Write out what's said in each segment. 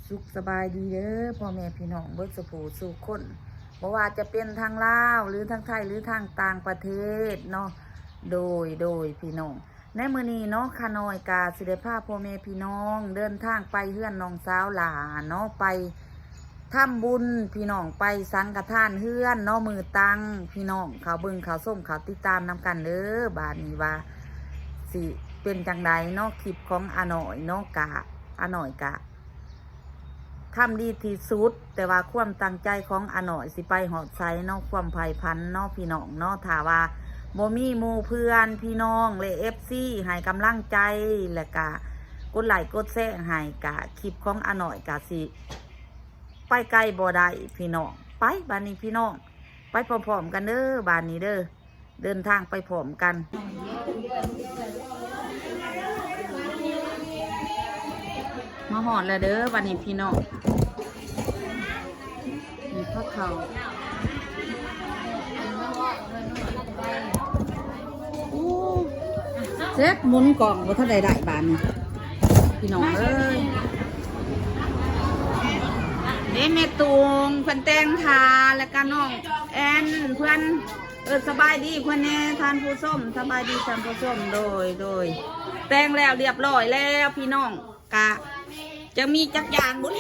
ສຸກສະບາຍດີເດີພໍ່ແມ່ພີ່ນ້ອງເບິດສູ່ຜູ້ສູ່ຄົນ ບໍ່ວ່າຈະເປັນທາງລາວ ຫຼືທາງໄທ ຫຼືທາງຕ່າງປະເທດເນາະ. ໂດຍ ໂດຍ ພີ່ນ້ອງ ໃນມື້ນີ້ເນາະ ຂ້ານ້ອຍກະຊິໄດ້ພາພໍ່ແມ່ພີ່ນ້ອງເດີນທາງໄປເຮືອນນ້ອງສາວຫຼ້າເນາະ ໄປທຳບຸນພີ່ນ້ອງ ໄປສັງຄະທານເຮືອນເນາະ ມື້ຕັ້ງ ພີ່ນ້ອງເຂົ້າເບິ່ງເຂົ້າຊົມເຂົ້າຕິດຕາມນຳກັນເດີ. ບາດນີ້ວ່າຊິເປັນຈັ່ງໃດເນາະ ຄລິບຂອງອານ້ອຍເນາະ ກະອານ້ອຍກະ ທຳດີທີ່ສຸດ ແຕ່ວ່າຄວາມຕັ້ງໃຈຂອງອານ້ອຍຊິໄປຮອດໃສເນາະ ຄວາມໃຝ່ຝັນເນາະ ພີ່ນ້ອງເນາະ. ຖ້າວ່າບໍ່ມີໝູ່ເພື່ອນພີ່ນ້ອງ ແລະ ເອັຟຊີ ໃຫ້ກຳລັງໃຈ ແລະກະກົດໄລ້ກົດແຊໃຫ້ ກະຄລິບຂອງອານ້ອຍກະຊິໄປໄກບໍ່ໄດ້ພີ່ນ້ອງ. ໄປ ບາດນີ້ພີ່ນ້ອງ ໄປພ້ອມໆກັນເດີ ບາດນີ້ເດີ. ເດີນທາງໄປພ້ອມກັນ ມາຮອດແລ້ວເດີ ບາດນີ້ພີ່ນ້ອງ ນີ້ພາເຂົ້າ ໂອ້ ເຊັດ ໝູນກ້ອງບໍ່ທັນໄດ້ໄດ້ບາດນີ້ ພີ່ນ້ອງເອີຍ. ເດ້ ແມ່ຕຸງເພິ່ນແຕ່ງທ່າ ແລ້ວກະນ້ອງແອນເພິ່ນ ເອີ ສະບາຍດີເພິ່ນແດ່ທ່ານຜູ້ຊົມ ສະບາຍດີທ່ານຜູ້ຊົມ. ໂດຍ ໂດຍ ແຕ່ງແລ້ວລຽບຮ້ອຍແລ້ວພີ່ນ້ອງ ກະຈະມີຈັກຢ່າງບຸນ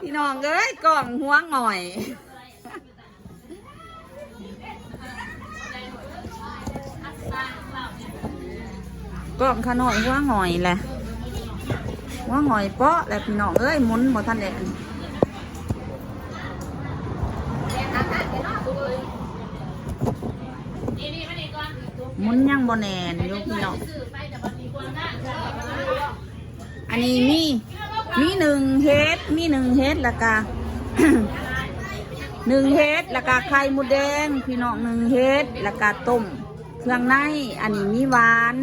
ພີ່ນ້ອງເອີຍ ກ້ອງຫົວຫງອຍ ກ້ອງຂະນ້ອຍຫົວຫງອຍແຫຼະ ຫົວຫງອຍເປາະແຫຼະ ພີ່ນ້ອງເອີຍ ໝູນບໍ່ທັນແໜ້ນ ໝູນຍັງບໍ່ແໜ້ນຢູ່ພີ່ນ້ອງ. ອັນນີ້ມີ ມີໜຶ້ງເຫັດ ມີໜຶ້ງເຫັດ ແລ້ວກະ ໜຶ້ງເຫັດ ແລ້ວກະໄຂ່ມົດແດງ ພີ່ນ້ອງ ໜຶ້ງເຫັດ ແລ້ວກະຕົ້ມເຄື່ອງໃນ. ອັນນີ້ມີຫວານ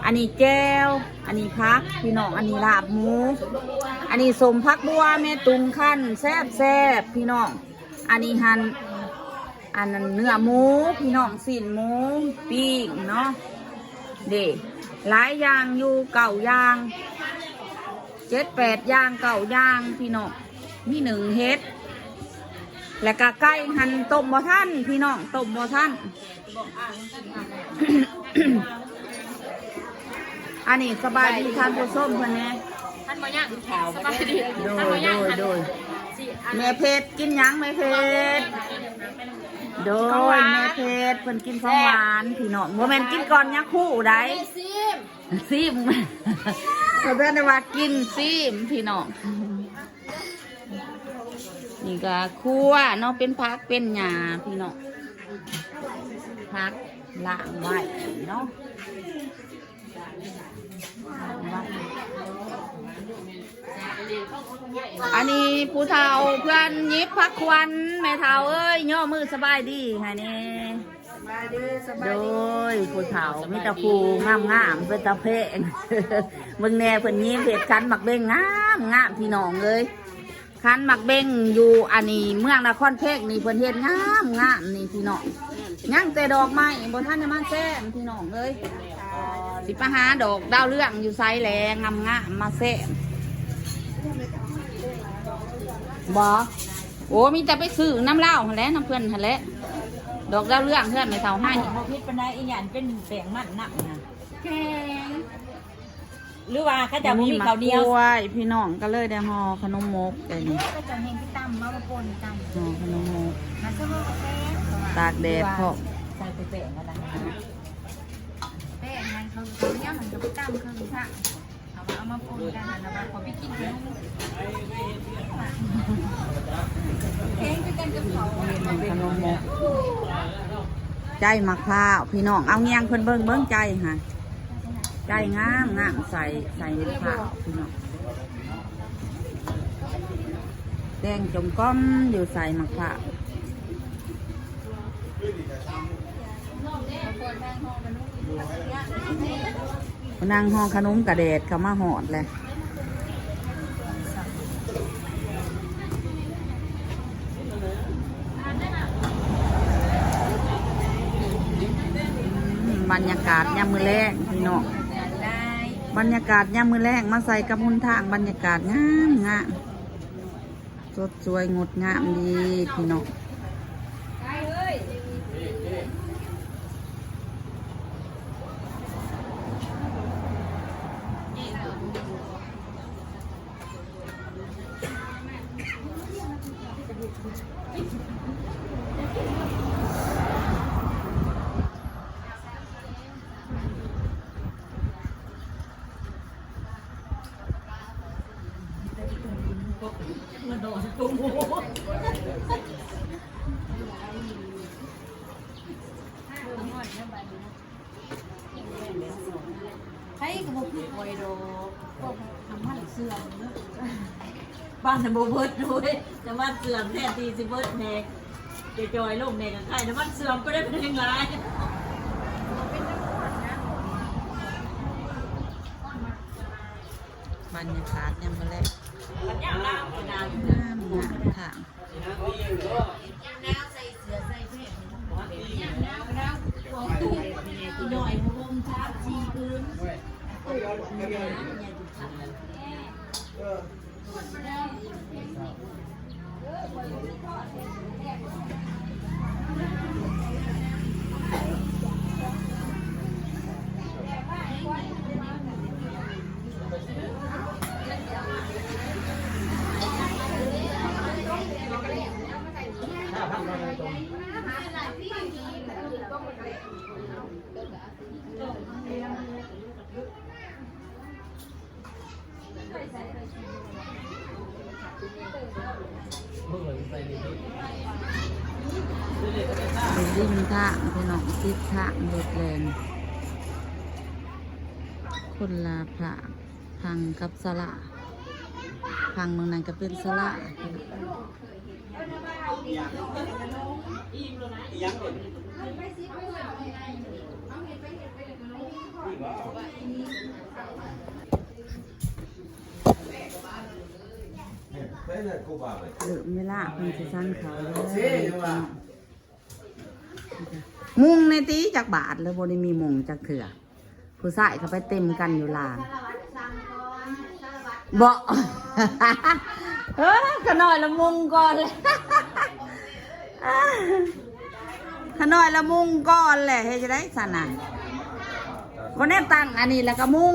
ອັນນີ້ແຈ່ວ ອັນນີ້ຜັກ ພີ່ນ້ອງ ອັນນີ້ລາບໝູ ອັນນີ້ສົ້ມຜັກບົ່ວແມ່ຕຸງຄັ້ນ ແຊບໆ ພີ່ນ້ອງ. ອັນນີ້ຫັ້ນ ອັນນັ້ນເນື້ອໝູພີ່ນ້ອງ ຊີ້ນໝູປີ້ງເນາະ ເດ້ ຫຼາຍຢ່າງຢູ່ ເກົ້າຢ່າງ ເຈັດແປດຢ່າງ ເກົ້າຢ່າງ ພີ່ນ້ອງ. ມີໜຶ້ງເຫັດ ແລ້ວກະໄກ່ຫັ້ນຕົ້ມບໍ່ທັນ ພີ່ນ້ອງ ຕົ້ມບໍ່ທັນ. ອັນນີ້ສະບາຍດີທ່ານຜູ້ຊົມເພິ່ນແດ່ ທ່ານບໍ່ຍັງ ສະບາຍດີ ໂດຍ ໂດຍ ໂດຍ. ແມ່ເພັດກິນຫຍັງແມ່ເພັດ? ໂດຍ ແມ່ເພັດເພິ່ນກິນຂອງຫວານ ພີ່ນ້ອງ ບໍ່ແມ່ນກິນກ່ອນຍາຄູໃດ໋ ຊີມ ຊີມ ເພິ່ນໄດ້ວ່າກິນ ຊີມ ພີ່ນ້ອງ. ນີ້ກະຄົວເນາະ ເປັນຜັກເປັນຫຍ້າພີ່ນ້ອງ ຜັກລ້າງໄວ້ເນາະ. ອັນນີ້ຜູ້ເຖົ້າເພິ່ນຫຍິບຜັກຂວັນ ແມ່ເຖົ້າເອີຍ ຍໍມືສະບາຍດີໃຫ້ແດ່. ສະບາຍດີ ສະບາຍດີ ໂດຍ ຜູ້ເຖົ້າມີແຕ່ຜູ້ງາມໆ ເປັນຕາແພງ ເບິ່ງແດ່ ເພິ່ນຍິບເຮັດຂັນໝາກເບັງງາມໆ ພີ່ນ້ອງເອີຍ. ຂັນໝາກເບັງຢູ່ອັນນີ້ເມືອງນະຄອນເພັງນີ້ ເພິ່ນເຮັດງາມໆ ນີ້ພີ່ນ້ອງ ຍັງແຕ່ດອກໄມ້ບໍ່ທັນໄດ້ມາແຊມ ພີ່ນ້ອງເອີຍ. ຊິໄປຫາດອກດາວເຮືອງຢູ່ໃສແຫຼະ ງາມໆ ມາແຊມບໍ່? ໂອ້ ມີແຕ່ໄປຊື້ນຳລາວຫັ້ນແຫຼະ ນຳເພິ່ນຫັ້ນແຫຼະ ດອກດາວເຮືອງເຮືອນແມ່ເຖົ້າໃຫ້. ບໍ່ຜິດປານໃດ ອີຫຍັງເປັນແປ້ງມັນນຳນະ ແຂງ ຫຼືວ່າເຂົາເຈົ້າບໍ່ມີເຂົ້າໜຽວ ມີໝາກກ້ວຍ ພີ່ນ້ອງກໍເລີຍໄດ້ຫໍ່ຂະໜົມມົກໄປນີ້ ເຂົາເຈົ້າແຮ່ງຊິຕຳ ເອົາມາປົ່ນກັນ ຫໍ່ຂະໜົມມົກ ມາຊະເວີກາແຟ ຕາກແດດເພາະ ໃສ່ແຕ່ແປ້ງອັນນັ້ນ ແປ້ງນັ້ນເຂົາ ເຂົາເອົາຫຍັງມັນກໍໄປຕຳເຄື່ອງຊະ ເອົາມາ ເອົາມາປົ່ນກັນ ແລ້ວວ່າຂໍໄປກິນຂະໜົມ ແພງຄືກັນກັບເຂົາ ຂະໜົມມົກ ໃຈໝາກພ້າວ ພີ່ນ້ອງ ເອົາແຍງເພິ່ນເບິ່ງ ເບິ່ງໃຈຫັ້ນ ໃຈງາມໆ ໃສ່ ໃສ່ໝາກພ້າວ ພີ່ນ້ອງ ແດງຈົ່ມກ້ອມຢູ່ ໃສ່ໝາກພ້າວ ນັ່ງຫໍ່ຂະໜົມກະແດດເຂົ້າມາຮອດແລ້ວ. ບັນຍາກາດຍາມມື້ແລງພີ່ນ້ອງ ບັນຍາກາດຍາມມື້ແລງມາໃສ່ກັບຫົນທາງ ບັນຍາກາດງາມໆ ສົດສວຍງົດງາມດີພີ່ນ້ອງ. ໃຜກໍບໍ່ຄືຂ້ອຍດອກ ພວກນ້ຳມັນເສື່ອມເນາະ. ບ້ານນັ້ນບໍ່ເບິດເວີຍ ນ້ຳມັນເສື່ອມ ແທນທີ່ຊິເບິດແດ່ ຈ່ອຍໆລົງແດ່ ກໍຂາຍນ້ຳມັນເສື່ອມໄປໄດ້ເປັນຫຍັງຫຼາຍ. ບັນຍາກາດຍາມມື້ແລງ ງາມໆ ທາງ ຢູ່ລິມທາງພີ່ນ້ອງ ຕິດທາງລົດແລ່ນ ຄົນລະພາກ ພັງກັບສາລາ ພັງເມືອງນັ້ນກໍເປັນສາລາ. ເລີ່ມເວລາເພິ່ນຊິສັນເຂົ້າແລ້ວ. ມຸງແດ່ຕິ ຈັກບາດແລ້ວ ບໍ່ໄດ້ມີມຸງຈັກເທື່ອ. ຜູ້ຊາຍເຂົາໄປເຕັມກັນຢູ່ລານ ບໍ່ ເອີ ຂະນ້ອຍລະມຸງກ່ອນແຫຼະ ຂະນ້ອຍລະມຸງກ່ອນແຫຼະ ເຮັດຈັ່ງໃດຊັ້ນນະ ບໍ່ແນມຕັ້ງອັນນີ້ລະກະມຸງ.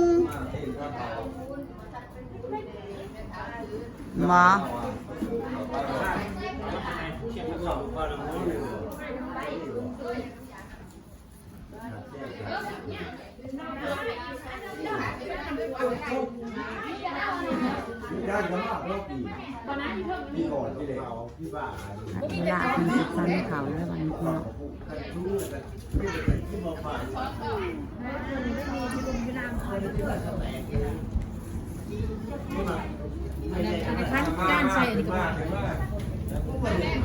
ໝໍ ເວລາເພິ່ນຊິສັນເຂົ້າແລ້ວບັດນີ້ພີ່ນ້ອງ. ອັນນັ້ນ ອັນນັ້ນ ຈານໃສ່ອັນນີ້ກໍໄດ້.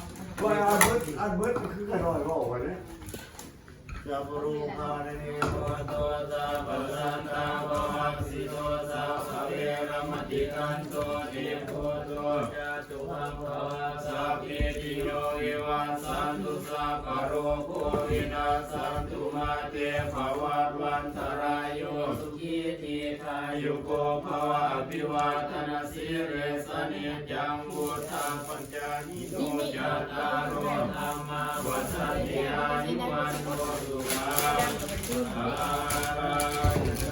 ອັນເບິດ ອັນເບິດຄືຂະນ້ອຍເວົ້າໄວ້ເດ້. ສັບພະໂລການະເມ ພະວະໂຕ ສັບພະສັດຕາ ພະວັດສິໂຕ ສັບພະເວລະມະຕິ ຕັນໂຕ ເຕ ໂພ ໂຕ ຈາຕຸ ສັບພະ ສັບພິຕິໂຍ ວິວັດສັນຕຸ ສັບພະໂລໂກ ວິນັດສັນຕຸ ມາເຕ ພະວັດວັນຕະລາຍໂຍ ສຸຂີ ດີຄາຍຸໂກ ພະວະ ອະພິວາທະນະ ສິລິສະນິຈຈັງ ວຸດທະປັນຈາຍິໂນ ຈັດຕາໂລ ທຳມາ ວັດຖະນະ ອາຍຸ ວັນໂນ ສຸຂັງ ພະລັງ.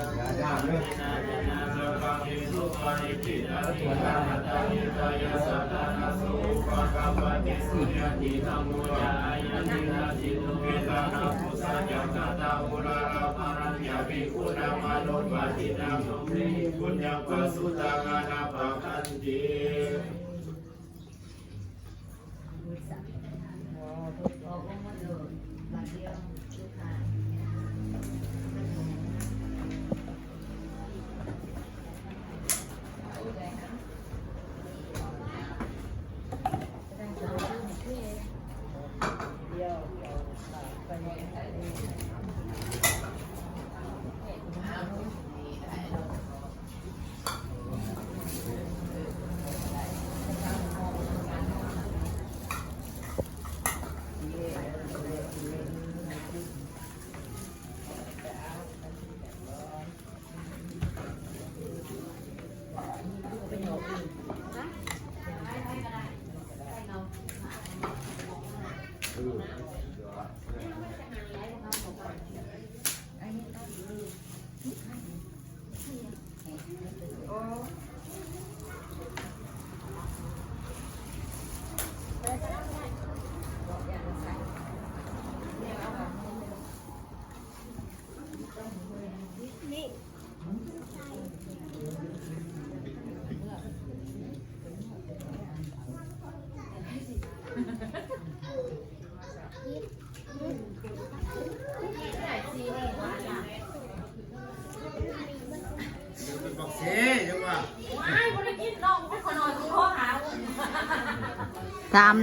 ຖາມ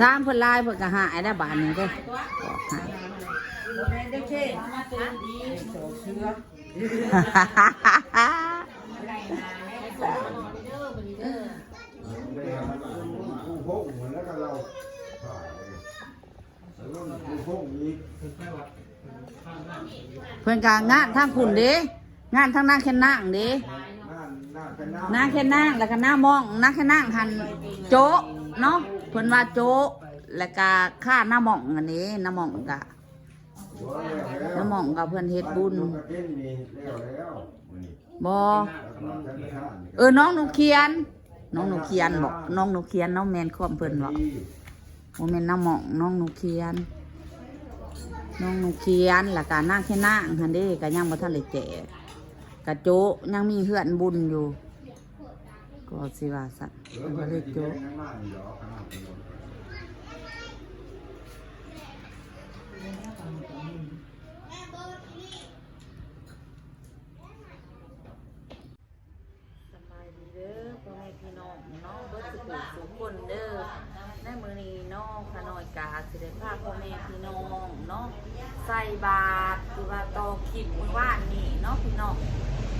ຖາມເພິ່ນຫຼາຍ ເພິ່ນກໍຫາຍແລ້ວບາດນີ້ເດ້ ບອກໃຫ້. ເພິ່ນກໍງານທາງພຸ້ນເດ້ ງານທາງນາແຄນນາງເດ້ ນາແຄນນາງ ແລ້ວກໍນາມ່ອງ ນາແຄນນາງຫັ້ນໂຈະເນາະ ເພິ່ນວ່າໂຈະ ແລ້ວກໍຂ້ານາມ່ອງຫັ້ນເດ້ ນາມ່ອງກໍ ນ້ຳໝອງກັບເພິ່ນເຮັດບຸນ ບໍ່ ເອີ ນ້ອງໜູຂຽນ ນ້ອງໜູຂຽນບໍ ນ້ອງໜູຂຽນເນາະ ແມ່ນຄວາມເພິ່ນບໍ ບໍ່ແມ່ນນ້ຳໝອງ ນ້ອງໜູຂຽນ ນ້ອງໜູຂຽນ ແລ້ວກະນາງແຄນາງຫັ້ນເດ້ ກະຍັງບໍ່ທັນໄດ້ແຈກ ກະໂຈະ ຍັງມີເຮືອນບຸນຢູ່. ກໍຊິວ່າຊັ້ນ ເພິ່ນບໍ່ໄດ້ໂຈະ. ສະບາຍດີເດີພໍ່ແມ່ພີ່ນ້ອງເນາະ ເບິດສູ່ຜູ້ສູ່ຄົນເດີ. ໃນມື້ນີ້ເນາະ ຂ້ານ້ອຍກະຊິໄດ້ພາພໍ່ແມ່ພີ່ນ້ອງເນາະ ໃສ່ບາດ ຄືວ່າຕໍ່ຄລິບມື້ວານນີ້ເນາະພີ່ນ້ອງ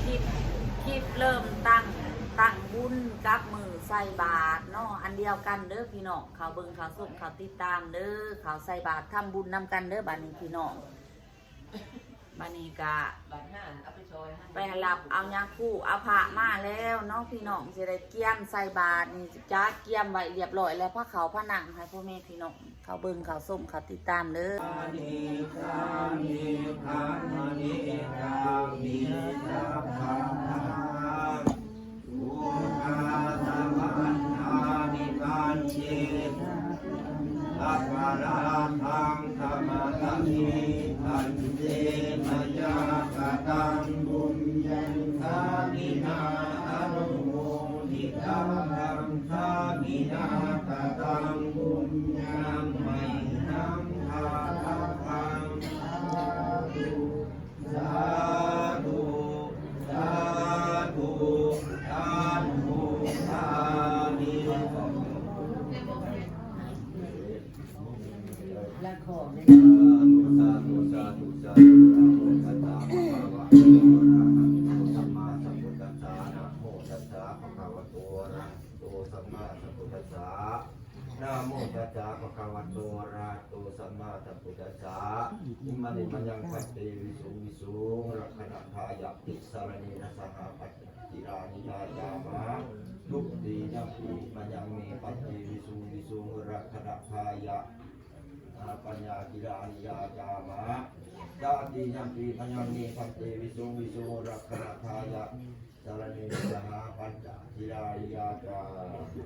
ຄລິບ ຄລິບເລີ່ມຕັ້ງ ຕັ້ງບຸນກັບມື້ໃສ່ບາດເນາະ ອັນດຽວກັນເດີພີ່ນ້ອງ. ເຂົ້າເບິ່ງ ເຂົ້າຊົມ ເຂົ້າຕິດຕາມເດີ ເຂົ້າໃສ່ບາດທຳບຸນນຳກັນເດີ. ບາດນີ້ພີ່ນ້ອງ ບາດນີ້ກະ ບາດຫ້ານເອົາໄປຊ່ອຍ ໄປຮັບເອົາຍາຄູເອົາພະມາແລ້ວເນາະພີ່ນ້ອງ ຊິໄດ້ກຽມໃສ່ບາດນີ້ ຈັດກຽມໄວ້ລຽບຮ້ອຍແລ້ວ ພາເຂົ້າພານັ່ງໃຫ້ພໍ່ແມ່ພີ່ນ້ອງເຂົ້າເບິ່ງເຂົ້າຊົມເຂົ້າຕິດຕາມເດີ. ອັບປະລາທັງ ຂະມະສະມິ ພັນເຕ ມະຍາ ກະຕັງ ບຸນຍັງ ສາມິນາ ອະນຸໂມທິຕາ ທັງ ສາມິນາ ກະຕັງ ບຸນຍັງ ໄມ ທັງ ທາທະ ພັງ ສາທຸ ສາທຸ ສາທຸ ອະນຸໂມທາມິ. ສາທຸ ສາທຸ ສາທຸ ສາທຸ ນະໂມຕັດສະ ພະຄະວະໂຕ ອະລະຫະໂຕ ສຳມາສຳພຸດທັດສະ ນະໂມຕັດສະ ພະຄະວະໂຕ ອະລະຫະໂຕ ສຳມາສຳພຸດທັດສະ ນະໂມຕັດສະ ພະຄະວະໂຕ ອະລະຫະໂຕ ສຳມາສຳພຸດທັດສະ. ອິມານິ ມະຍັງ ພັນເຕ ວິສຸງ ວິສຸງ ລັກຂະນະທາຍະ ຕິສະລະເນນະ ສະຫະ ປັດ ກິລານິຍາຈາມະ ທຸຕິຍະປິ ມະຍັງ ເມ ປັດເຕ ວິສຸງ ວິສຸງ ລັກຂະນະທາຍະ ອາ ປັນຍາ ກິລານິຍາຈາມະ Tatiyaṃ pi mayaṃ me bhante visuṃ visuṃ rakkhaṇatthāya saraṇena saha pañca sīlāni yācāmi.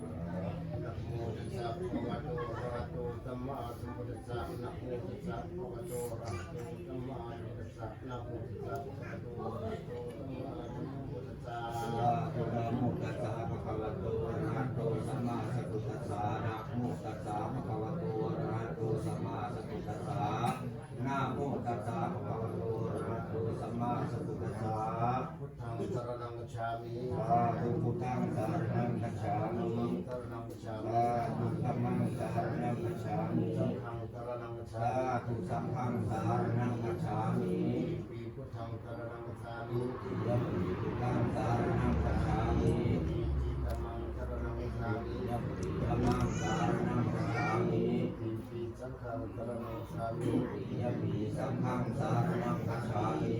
Namo tassa bhagavato arahato sammāsambuddhassa. Namo tassa bhagavato arahato sammāsambuddhassa. Namo tassa bhagavato arahato sammāsambuddhassa. Sādhu. Namo tassa bhagavato arahato sammāsambuddhassa. Namo tassa bhagavato arahato sammāsambuddhassa. Namo tassa bhagavato arahato sammāsambuddhassa. Buddhaṃ saraṇaṃ gacchāmi. Sādhu. Buddhaṃ saraṇaṃ gacchāmi. Dhammaṃ saraṇaṃ gacchāmi. Sādhu. Dhammaṃ saraṇaṃ gacchāmi. Saṅghaṃ saraṇaṃ gacchāmi. Sādhu. Saṅghaṃ saraṇaṃ gacchāmi. Dutiyampi buddhaṃ saraṇaṃ gacchāmi. Dutiyampi buddhaṃ saraṇaṃ gacchāmi. Dutiyampi dhammaṃ saraṇaṃ gacchāmi. Dutiyampi dhammaṃ saraṇaṃ gacchāmi. Dutiyampi saṅghaṃ saraṇaṃ gacchāmi. Dutiyampi saṅghaṃ saraṇaṃ gacchāmi.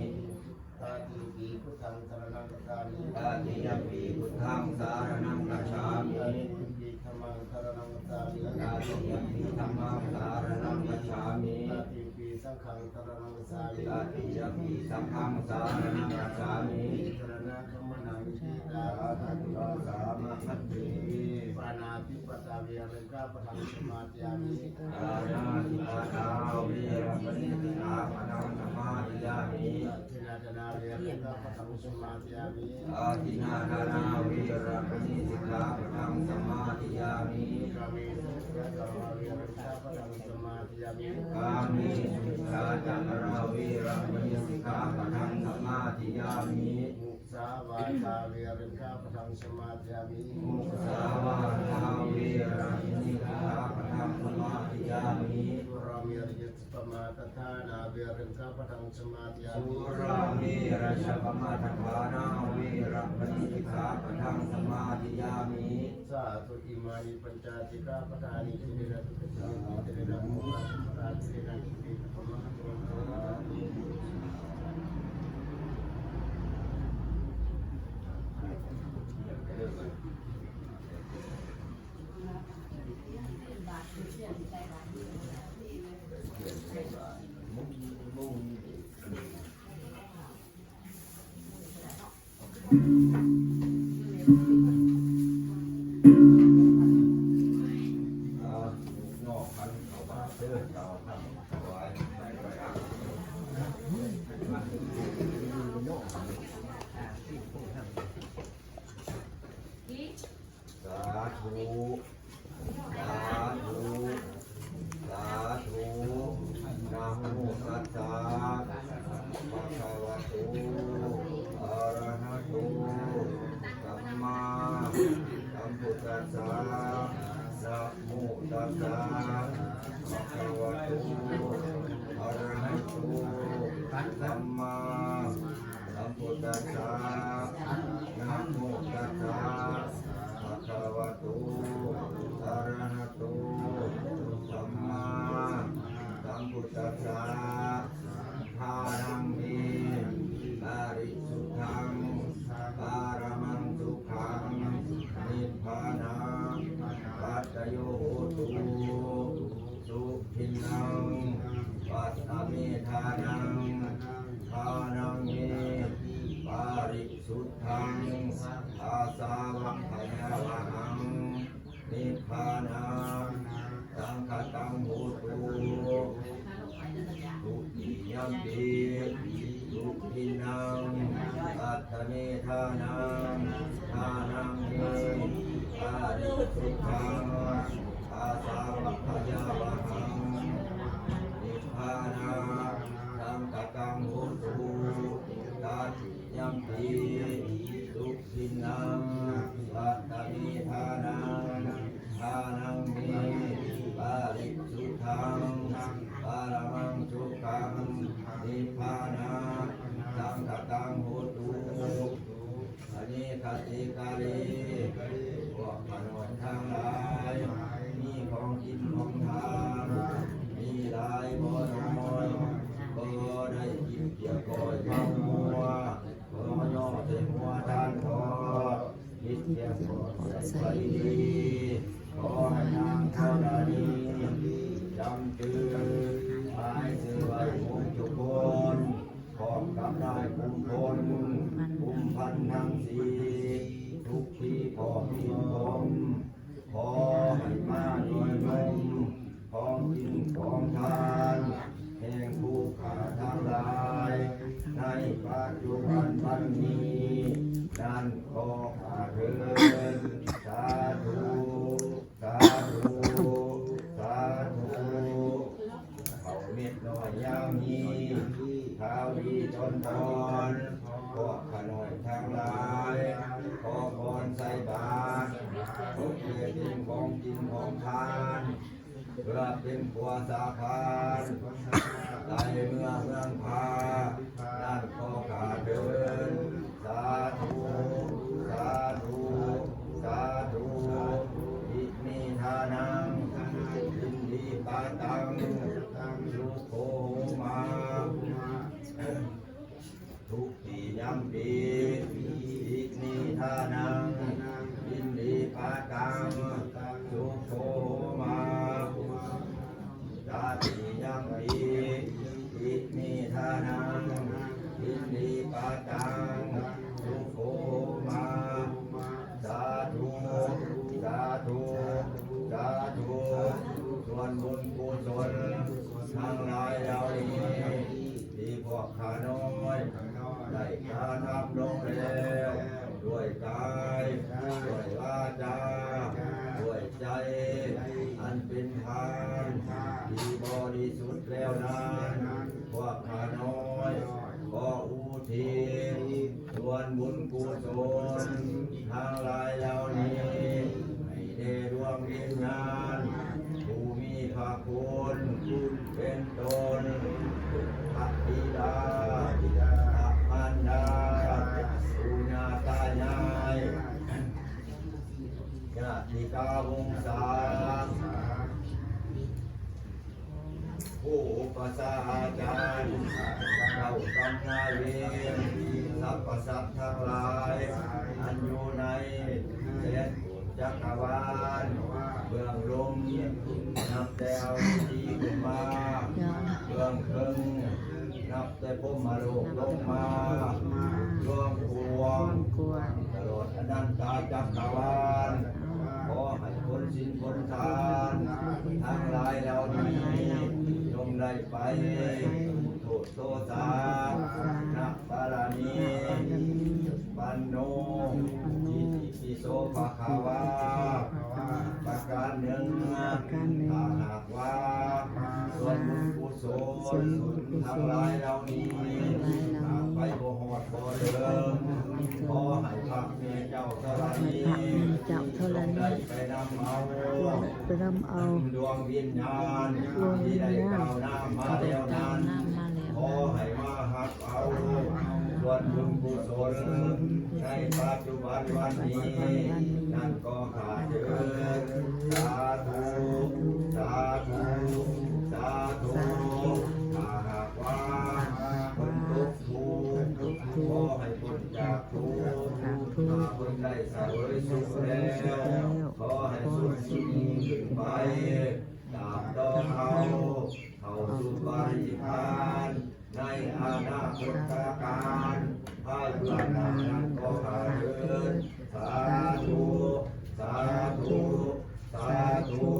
Tatiyampi buddhaṃ saraṇaṃ gacchāmi. Tatiyampi buddhaṃ saraṇaṃ gacchāmi. Tatiyampi dhammaṃ saraṇaṃ gacchāmi. Tatiyampi dhammaṃ saraṇaṃ gacchāmi. Tatiyampi saṅghaṃ saraṇaṃ gacchāmi. Tatiyampi saṅghaṃ saraṇaṃ gacchāmi. Tisaraṇagamanaṃ niṭṭhitaṃ. Sādhu. Āma bhante. Pāṇātipātā veramaṇikaṃ sikkhāpadaṃ samādiyāmi. Pāṇātipātā veramaṇī sikkhāpadaṃ samādiyāmi. Adinnādānā veramaṇī sikkhāpadaṃ samādiyāmi. Adinnādānā veramaṇī sikkhāpadaṃ samādiyāmi. Kāmesumicchācārā veramaṇī sikkhāpadaṃ samādiyāmi. Kāmesumicchācārā veramaṇī sikkhāpadaṃ samādiyāmi. Musāvādā veramaṇī sikkhāpadaṃ samādiyāmi. Musāvādā veramaṇī sikkhāpadaṃ samādiyāmi. Surāmerayamajjapamādaṭṭhānā veramaṇī sikkhāpadaṃ samādiyāmi. Surāmerayamajjapamādaṭṭhānā veramaṇī sikkhāpadaṃ samādiyāmi. Sādhu. Imāni pañca sikkhāpadāni dīgharaṇena sudesena bhāvitena mocanappadaṃ. Sādhu. Sādhu. Sādhu. Namo tassa bhagavato arahato sammāsambuddhassa. Namo tassa bhagavato arahato sammā sambuddhassa. Namo tassa bhagavato arahato sammāsambuddhassa. Dānaṃ me parisuddhaṃ paramaṃ sukhaṃ nibbānapaccayo hotu. Sudinnaṃ vata me dānaṃ. Dānaṃ me parisuddhaṃ āsavakkhayāvahaṃ nibbānasaṅkhātaṃ hotu. Dutiyampi sudinnaṃ vata me dānaṃ. Dānaṃ me parisuddhaṃ āsavakkhayāvahaṃ nibbānasaṅkhātaṃ hotu. Tatiyampi sudinnaṃ vata me dānaṃ. Dānaṃ me parisuddhaṃ paramaṃ sukhaṃ nibbānasaṅkhātaṃ hotu. Anekasekaṭṭhe ພວກຂ້ານ້ອຍທັງຫຼາຍ ມີຂອງກິນຂອງທານ ມີຫຼາຍບໍ່ນ້ອຍ ບໍ່ໄດ້ກິນກຽວກ້ອຍເມົາມົວ ບໍ່ຍໍໃສ່ຫົວທ່ານເທາະ ຄິດພຽງພໍໃສ່ໄວ້ດີ ຂໍໃຫ້ນາງເທົ່ານັ້ນ ຈຳຈື່ ໝາຍຊື່ໄວ້ໝົດທຸກຄົນ ກຸ່ມຄົນກຸ່ມພັນທັງສີ່ ທຸກທີ່ພອກກິນຂົມ ຂໍໃຫ້ມາດ້ວຍນົມ ຂອງກິນຂອງທານ ແຫ່ງຜູ້ຂ້າທັງຫຼາຍ ໃນປັດຈຸບັນບັດນີ້ ນັ້ນຂໍຂ້າເທີນ ສາທຸ ສາທຸ ສາທຸ ເຂົ້າເມັດນ້ອຍຍາມນີ້ ທະວີຕົນຕອນ ພວກຂ້ານ້ອຍທັງຫຼາຍ ຂໍກ່ອນໃສ່ບາດ ຂໍເພື່ອເປັນຂອງກິນຂອງທານ ເພື່ອເປັນຂົວສາພານ ໄດ້ເມືອເມືອງພາ ນັ້ນຂໍຂ້າເທີນ ສາທຸ ສາທຸ ສາທຸ ອິມິທານັງ ອິນດີປະຕັງ ສຸໂຂໂຫມາ ທຸຕິຍຳປີ ອິມິທານັງ ອິນດີປະຕັງ ສຸໂຂໂຫມາ ຕະຕິຍຳປີ ອິມິທານັງ ອິນດີປະຕັງ ສຸໂຂໂຫມາ ສາທຸ ສາທຸ ສາທຸ ສ່ວນບຸນກຸສົນທັງຫຼາຍເຫຼົ່ານີ້ ທີ່ພວກຂ້ານ້ອຍໄດ້ກະທຳລົງແລ້ວ ດ້ວຍກາຍ ດ້ວຍວາຈາ ດ້ວຍໃຈ ອັນເປັນທານ ທີ່ບໍລິສຸດແລ້ວນັ້ນ ພວກຂ້ານ້ອຍ ຂໍອຸທິດ ສ່ວນບຸນກຸສົນທັງຫຼາຍເຫຼົ່ານີ້ ໃຫ້ແດ່ດວງວິນຍານ ຜູ້ມີພະຄຸນ ເປັນຕົ້ນ ພະບິດາ ພະມານດາ ປູ່ຍ່າຕາຍາຍ ຍາຕິກາວົງສາ ຄູອຸປັດຊາອາຈານ ເຈົ້າກຳນາຍເວນ ສັບພະສັດທັງຫຼາຍ ອັນຢູ່ໃນແສນໂກດຈັກກະວານ ເບື້ອງລຸ່ມ ນັບແຕ່ອາວິຈີຂຶ້ນມາ ເບື້ອງເທິງ ນັບແຕ່ພົມມະໂລກລົງມາ ລວມກວ້າງ ຕະຫຼອດອະນັນຕະຈັກກະວານ ຂໍໃຫ້ຜົນສິນຜົນທານ ທັງຫຼາຍເຫຼົ່ານີ້ ຈົ່ງໄດ້ໄປ ໂທດໂຕສາ ນະບາລະມີ ປັນໂນ ອິຕິປິໂສ ພະຄະວາ ປະການໜຶ່ງ ຖ້າຫາກວ່າ ສ່ວນບຸນກຸສົນທັງຫຼາຍເຫຼົ່ານີ້ ຫາກໄປບໍ່ຮອດບໍ່ເຖິງ ຂໍໃຫ້ພະແມ່ເຈົ້າທໍລະນີ ເຈົ້າທໍລະນີ ໄດ້ໄປນຳເອົາ ໄປນຳເອົາ ດວງວິນຍານ ດວງວິນຍານ ທີ່ໄດ້ກ່າວນາມມາແລ້ວນັ້ນ ຂໍໃຫ້ມາຮັບ ເອົາ ສ່ວນບຸນກຸສົນໃນປັດຈຸບັນວັນນີ້ ນັ້ນກໍຂ້າເທີນ ສາທຸ ສາທຸ ສາທຸ ຖ້າຫາກວ່າເພິ່ນຕົກທຸກ ຂໍໃຫ້ພົ້ນຈາກທຸກ ຖ້າເພິ່ນໄດ້ສະເຫວີຍສຸກແລ້ວ ຂໍໃຫ້ສຸກຍິ່ງຂຶ້ນໄປ ຕາບຕໍ່ເຮົາ ເຂົ້າສູ່ພະນິບພານ ໃນອະນາຄົດຕະການ ພາຍເບື້ອງໜ້ານັ້ນກໍຂ້າເທີນ ສາທຸ ສາທຸ ສາທຸ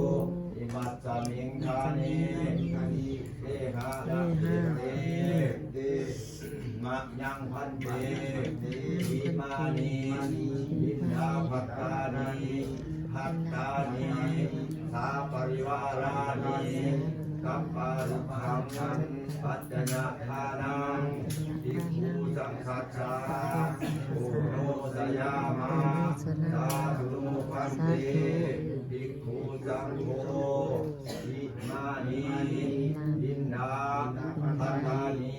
ອິມັດສະມິງຖານີ ເກຫະນະ ເກຫະນະ ເຕ ມະຍັງພັນເຕ ອິມານິ ອິນດາພັດຕານິ ພັດຕານິ ສາປະລິວາລານິ ກັບປາລຸກຂັງ ປັດຈະຍະທານັງ ພິກຂຸສັງຄັດສາ ໂອໂນຊະຍາມະ ສາທຸໂນພັນເຕ ພິກຂຸສັງໂຄ ອິມານິ ອິນດາພັດຕານິ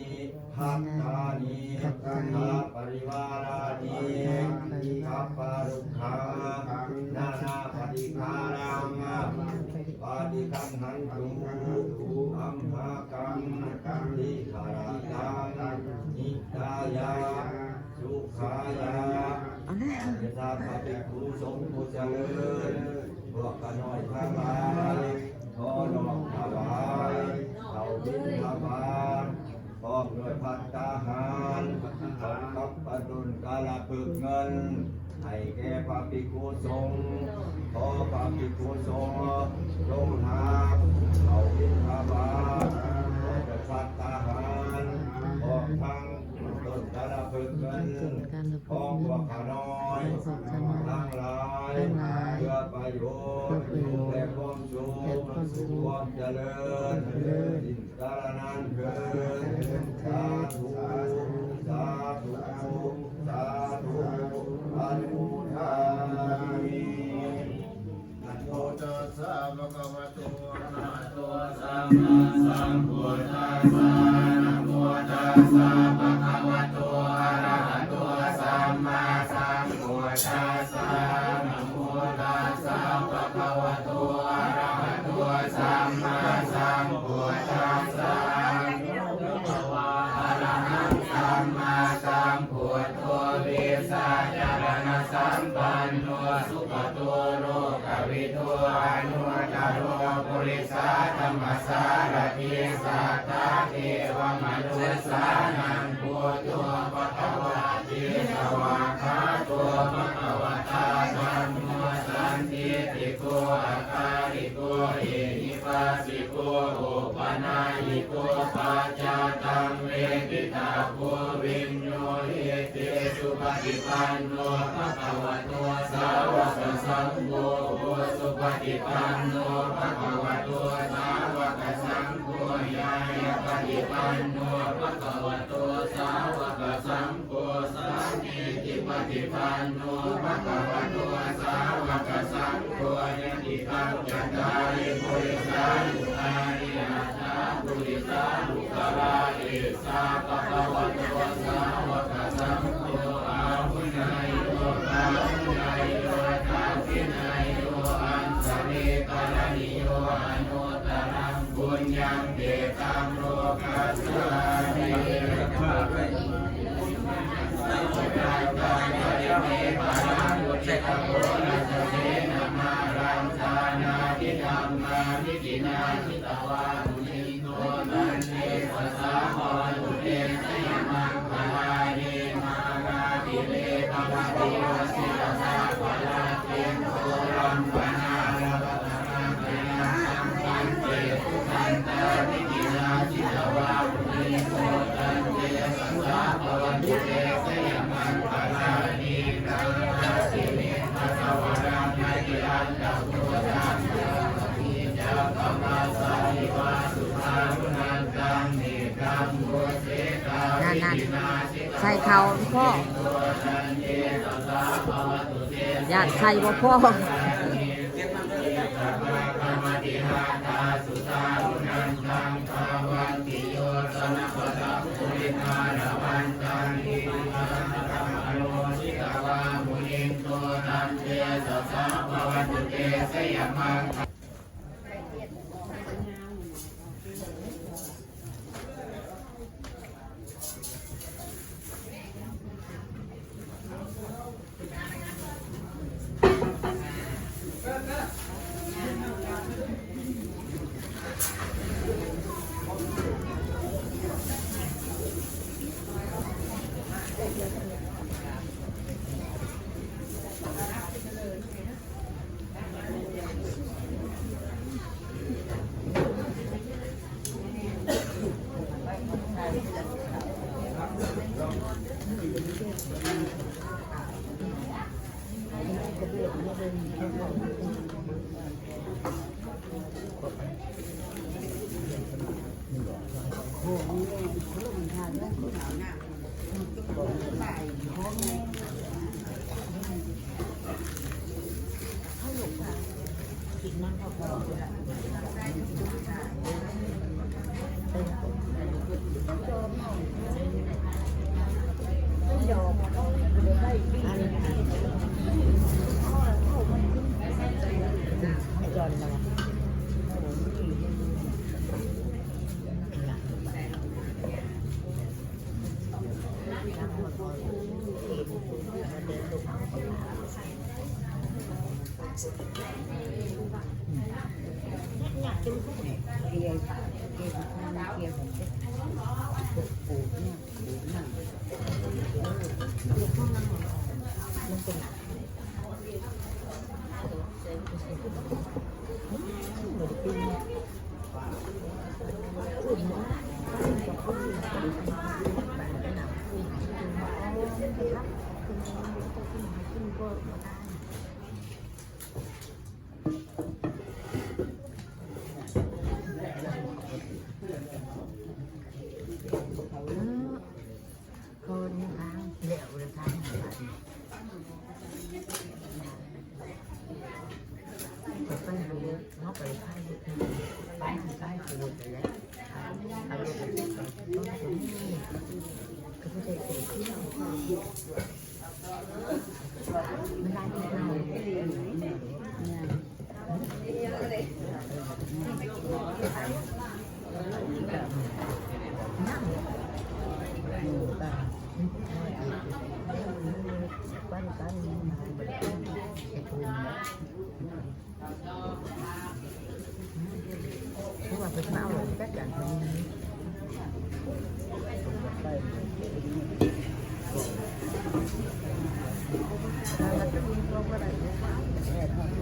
ພັດຕານິ ສາປະລິວາລານິ ກັບປາລຸກຂັງ ນານາປະຕິກາລັງ ປະຕິຄັງຫັນຕຸ ອັມຫະກັງ ຕິຂະລະຕັງ ຫິຕາຍະ ສຸຂາຍະ ເອົາແລ້ວ ສາທຸ ພິກຂຸສົງຜູ້ຈະເລີນ ພວກຂ້ານ້ອຍທັງຫຼາຍ ຂໍນ້ອມຖວາຍ ເຂົ້າບິນທະບາດ ພ້ອມດ້ວຍພັດຕາຫານ ກາລະພຶກເງິນ ໃຫ້ແກ່ພະພິກຂຸສົງ. ຂໍພະພິກຂຸສົງຈົ່ງຮັບເຂົ້າບິນທະບາດ ແລະ ພັດຕາຫານ ພ້ອມທັງຕົ້ນກາລະພຶກເງິນຂອງພວກຂ້ານ້ອຍທັງຫຼາຍ ເພື່ອປະໂຫຍດ ແລະ ຄວາມສຸກ ຄວາມຈະເລີນ ກາລະນານເທີນ ສາທຸ ສາທຸ ສາທຸ ອະນຸໂມທາມິ ນະໂມຕັດສະ ພະຄະວະໂຕ ອະລະຫະໂຕ ສຳມາສຳພຸດທັດສະ ນະໂມຕັດສະ ພະຄະວະໂຕ ອະລະຫະໂຕ ສຳມາສຳພຸດທັດສະ ນະໂມຕັດສະ ພະຄະວະໂຕ ອະລະຫະໂຕ ສຳມາສຳພຸດທັດສະ ອະລະຫັງ ສຳມາສຳພຸດໂທ ວິຊາຈາລະນະສຳປັນໂນ ສຸກະໂຕ ໂລກະວິທູ ອະນຸດຕະໂຣ ປຸລິສະທຳມະສາລະຖິ ສັດຖາເທວະມະນຸດສານັງ ພຸດໂທ ພະຄະວາ ຕິ ສະຫວາກຂາໂຕ ພະຄະວະຕາ ທຳໂມ ສັນທິດຖິໂກ ອາກາລິໂກ ເອຫິປັດສິໂກ ໂອປະນາຍິໂກ ປັດຈະຕັງ ເວທິຕາໂກ ວິນໂຍຫິຕິ ສຸປະຕິປັນໂນ ພະຄະວະໂຕ ສາວະກະສັງໂຄ ໂອ ສຸປະຕິປັນໂນ ພະຄະວະໂຕ ສາວະກະສັງໂຄ ຍາຍະປະຕິປັນໂນ ພະຄະວະໂຕ ສາວະກະສັງໂຄ ສາມີ ປະຕິປັນໂນ ພະຄະວະໂຕ ສາວະກະສັງໂຄ ຍະຕິກັງ ຈະຕາລິ ປຸລິສາຍຸຄານິ ອັດຖາ ປຸລິສາປຸກຄະລາ ເອສາ ພະຄະວະໂຕ ສາວະກະສັງໂຄ ອາຫຸເນຍໂຍ ປາຫຸເນຍໂຍ ທັກຂິເນຍໂຍ ອັນຊະລີກະລະນິໂຍ ອະນຸດຕະລັງ ປຸນຍັງ ເອຕັງ ໂລກັດສາມິ ນັ້ນໆ ໃສ່ເຂົ້າພໍ່ ຢ້ານໃສ່ບໍ່ພໍ. ເອີ ເຂົານີ້ທາງແລ້ວແລ້ວທາງບາດນີ້ ໄປເລີຍ ເຮົາໄປໄປໄປໄປໂຄດແລ້ວ ເອົາລົດໄປ ກໍບໍ່ໄດ້ໄປທ່ຽວ ມັນຫຼາຍທີ່ເຮົາ ເພາະວ່າເພິ່ນມາເອົາຈັກຢ່າງເພິ່ນ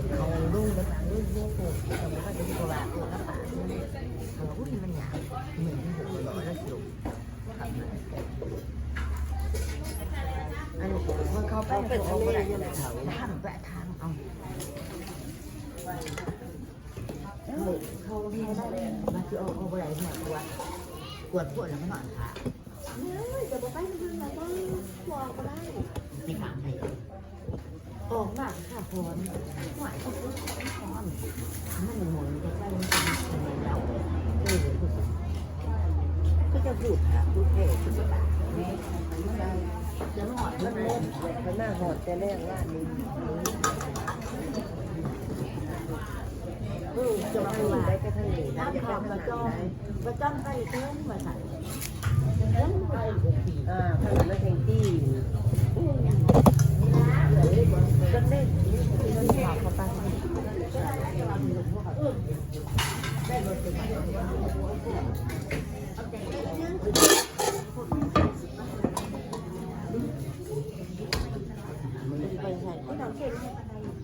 ເຂົາລົງແລ້ວກໍລົງໂພດ ເຂົາກໍວ່າເອີ ລຳບາກ ເຂົາວ່າ ໂອ້ຍ ມັນຍາກ ເມື່ອຍ ມັນບໍ່ຫຼໍລະຊິລົງ ອັນນີ້ເຂົາໄປ ເຂົາອອກບໍ່ໄດ້ ທາງໄປທາງເອົາ ເຂົາ ເຂົາເຮັດໄດ້ ມັນຊິອອກ ອອກບໍ່ໄດ້ ກວດ ກວດໂພດແລ້ວມານອນຖ້າ ເອີຍ ຈະບໍ່ໄປນຳເພິ່ນລະບໍ່ ບໍ່ອອກບໍ່ໄດ້ ໄປຖາມໃຜ ອອກມາຄ່າພອນ ຫ້ວຍ ມັນໝູນ ມັນໝູນແລ້ວ ເອີ ຄືຈະພູດ ພູດແທ້ ຄືຈະຕາຍ ຈະຮອດ ເພິ່ນມາຮອດແຕ່ແລງວານນີ້ ເອີ ຈະໄປທາງໃດ ໄປທາງນີ້ ທາງເຂົ້າກະຈອມ ກະຈອມໄປເທິງວ່າຊັ້ນ ເອີ ເພິ່ນມາແຂ່ງຕີ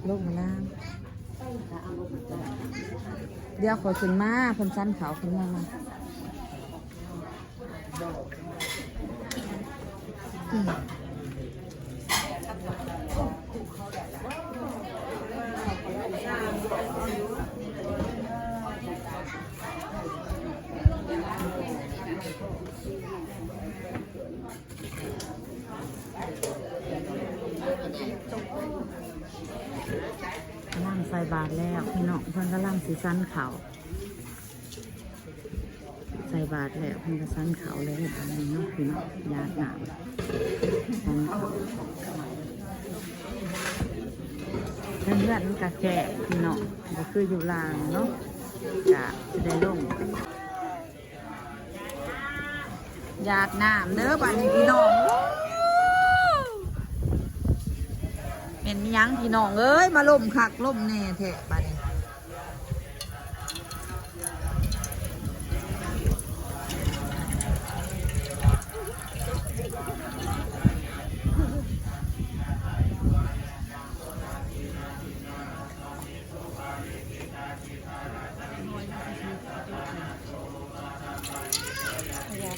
ລົງມານາ ດຽວຂ້ອຍຂຶ້ນມາ ເພິ່ນສັນເຂົ້າຂຶ້ນມາ ອືມ. ກຳລັງໃສ່ບາດແລ້ວພີ່ນ້ອງ ເພິ່ນກຳລັງຊິສັນເຂົ້າ ໃສ່ບາດແລ້ວ ເພິ່ນກະສັນເຂົ້າແລ້ວ ບາດນີ້ເນາະພີ່ນ້ອງ ຢາດນ້ຳ ສັນເຂົ້າ ເຮືອນມັນກະແຄບພີ່ນ້ອງ ບໍ່ຄືຢູ່ລາວເນາະ ກະຊິໄດ້ລົງ ຢາດນ້ຳເດີບາດນີ້ພີ່ນ້ອງ ແມ່ນອີ່ຫຍັງພີ່ນ້ອງເອີຍ ມາລົມຄັກລົມແນ່ແທ້ບາດນີ້ ແລ້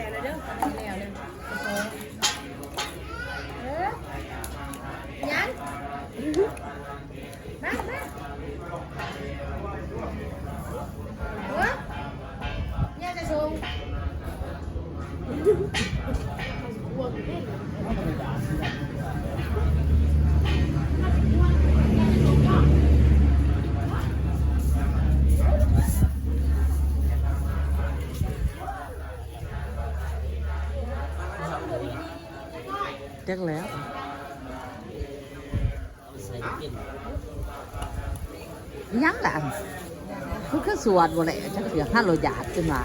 ວເດີ ແລ້ວເດີ ເອີ ຍັງ ມາ ມາ ເອີ ຍ່າຈະສົ່ງ. ຈັກແລ້ວ ອີ່ຫຍັງລະ ຄື ຄືສວດບໍ່ແຫຼະ ຈັກເທື່ອ ຮາໂລຢາດ ຈັ່ງວ່າ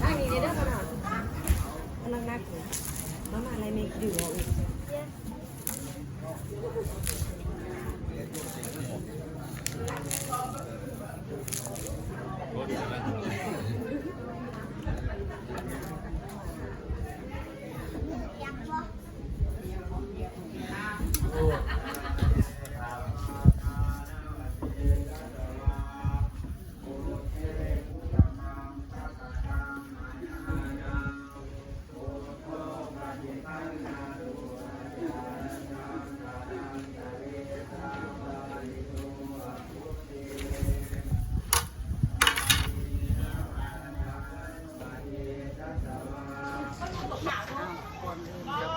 ທາງນີ້ເດີ ອັນນັ້ນໜັກ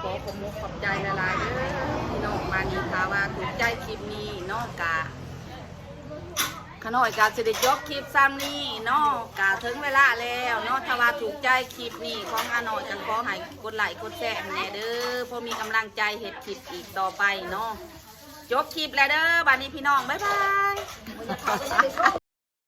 ขอขอบคุณขอบใจหลายๆ เด้อพี่น้อง มานี่ ถ้าว่าถูกใจคลิปนี้เนาะ กะ ข้าน้อยกะสิได้จบคลิปส่ำนี้เนาะ กะถึงเวลาแล้วเนาะ ถ้าว่าถูกใจคลิปนี้ของข้าน้อย จั่งขอให้กดไลก์กดแชร์ให้แหน่เด้อ พอมีกำลังใจเฮ็ดคลิปอีกต่อไปเนาะ จบคลิปแล้วเด้อ บัดนี้พี่น้อง บ๊ายบาย